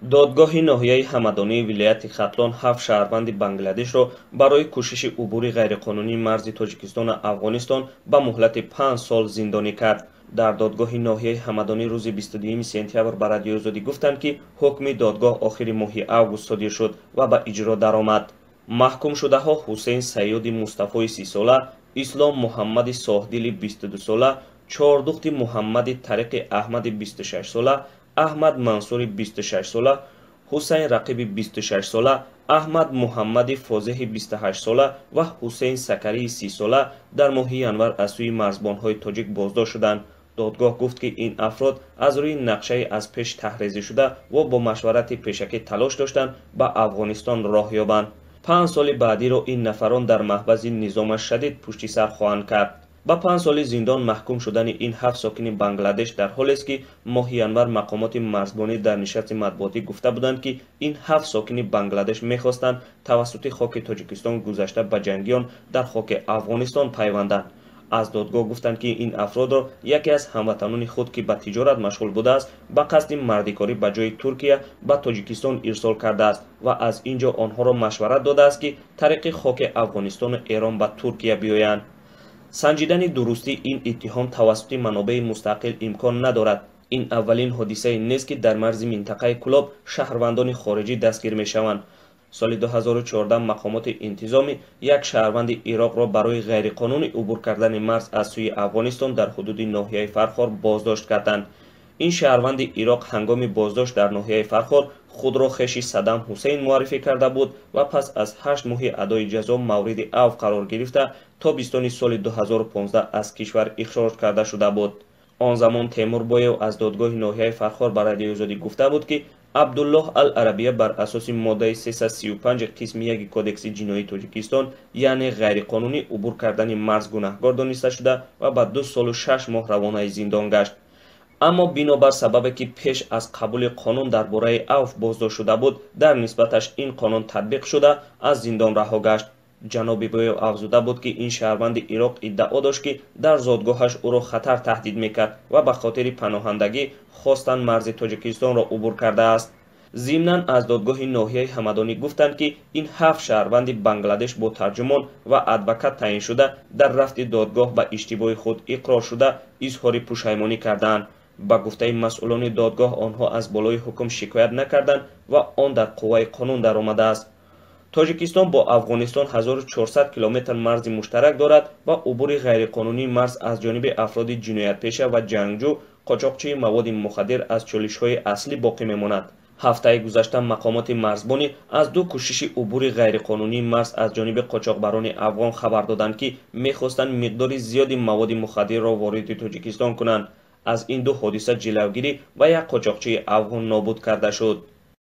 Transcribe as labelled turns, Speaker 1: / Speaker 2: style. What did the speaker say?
Speaker 1: Додгоҳи ноҳияи Ҳамадонии вилояти Хатлон ҳафт шаҳрванди Бангладешро барои кӯшиши убури ғайриқонунии марзи Тоҷикистону Афғонистон ба муҳлати 5 сол зиндонӣ кард. Дар додгоҳи ноҳияи Ҳамадонӣ рӯзи 22 сентябр ба Радиои Озодӣ гуфтанд, ки ҳукми додгоҳ охири моҳи август содир шуд ва ба иҷро даромад. Маҳкумшудаҳо Ҳусейн Сайёди Мустафои 30-сола, Ислом Муҳаммади Соҳдили 22-сола, Чордухти Муҳаммади Тариқи Аҳмади 26-сола, Аҳмад Мансури 26-сола, Ҳусайн Рақиби 26-сола, Аҳмад Муҳаммади Фозеҳи 28-сола ва Ҳусейн Сакарии 30-сола дар моҳи январ аз сӯи марзбонҳои тоҷик боздошт шуданд. Додгоҳ гуфт, ки ин афрод аз рӯи нақшаи аз пеш таҳрезишуда ва бо машварати пешакӣ талош доштанд ба Афғонистон роҳ ёбанд. 5 соли баъдиро ин нафарон дар маҳбаси низомаш шадид пушти сар хоҳанд кард. Ба 5 соли зиндон маҳкум шудани ин ҳафт сокини Бангладеш дар ҳолест, ки моҳи январ мақомоти марзбонӣ дар нишасти матбуотӣ гуфта буданд, ки ин ҳафт сокини Бангладеш мехостанд тавассути хоки Тоҷикистон гузашта, ба ҷангиён дар хоки Афғонистон пайванданд. Аз додгоҳ гуфтанд, ки ин афродро яке аз ҳамватанони худ, ки ба тиҷорат машғул будааст, ба қасди мардикорӣ ба ҷои Туркия ба Тоҷикистон ирсол кардааст ва аз ин ҷо онҳоро машварат додааст, ки тариқи хоки Афғонистону Эрон ба Туркия биёянд. Санҷидани дурустии ин иттиҳом тавассути манобеи мустақил имкон надорад. Ин аввалин ҳодисае нест, ки дар марзи минтақаи Кӯлоб шаҳрвандони хориҷӣ дастгир мешаванд. Соли 2014 мақомоти интизомӣ як шаҳрванди Ироқро барои ғайриқонунӣ убур кардани марз аз сӯи Афғонистон дар ҳудуди ноҳияи Фархор боздошт карданд. Ин шаҳрванди Ироқ ҳангоми боздошт дар ноҳияи Фархор худро хеши Саддам Ҳусейн муаррифӣ карда буд ва пас аз 8 моҳи адои ҷазо мавриди авф қарор гирифта, тобистони соли 2015 аз кишвар ихроҷ карда шуда буд. Он замон Темур Боев аз додгоҳи ноҳияи Фархор ба Радиои Озодӣ гуфта буд, ки Абдуллоҳ Ал Арабия бар асоси моддаи 335 қисми 1 Кодекси ҷиноии Тоҷикистон, яъне ғайриқонунӣ убур кардани марз, гунаҳгор дониста шуда ва ба 2 солу 6 моҳ равонаи зиндон гашт. Аммо бинобар сабабе, ки пеш аз қабули қонун дар бораи авф боздошт шуда буд, дар нисбаташ ин қонун татбиқ шуда, аз зиндон раҳо гашт. Ҷаноби Боев афзуда буд, ки ин шаҳрванди Ироқ иддао дошт, ки дар зодгоҳаш ӯро хатар таҳдид мекард ва ба хотири паноҳандагӣ хостан марзи Тоҷикистонро убур кардааст. Зимнан аз додгоҳи ноҳияи Ҳамадонӣ гуфтанд, ки ин ҳафт шаҳрванди Бангладеш бо тарҷумон ва адвокат таъин шуда, дар рафти додгоҳ ба иштибоҳи худ иқрор шуда, изҳори пушаймонӣ кардаанд. Ба гуфтаи масъулони додгоҳ, онҳо аз болои ҳукм шикоят накарданд ва он дар қувваи қонун даромадааст. Тоҷикистон бо Афғонистон 1400 километр марзи муштарак дорад ва убури ғайриқонунии марз аз ҷониби афроди ҷиноятпеша ва ҷангҷӯ, қочоқчии маводи мухаддир аз чолишҳои аслӣ боқӣ мемонад. Ҳафтаи гузашта мақомоти марзбонӣ аз ду кӯшиши убури ғайриқонунии марз аз ҷониби қочоқбарони афғон хабар доданд, ки мехостанд миқдори зиёди маводи мухаддирро вориди Тоҷикистон кунанд. Аз ин ду ҳодиса ҷилавгирӣ ва як қочоқчии афғон нобуд карда шуд.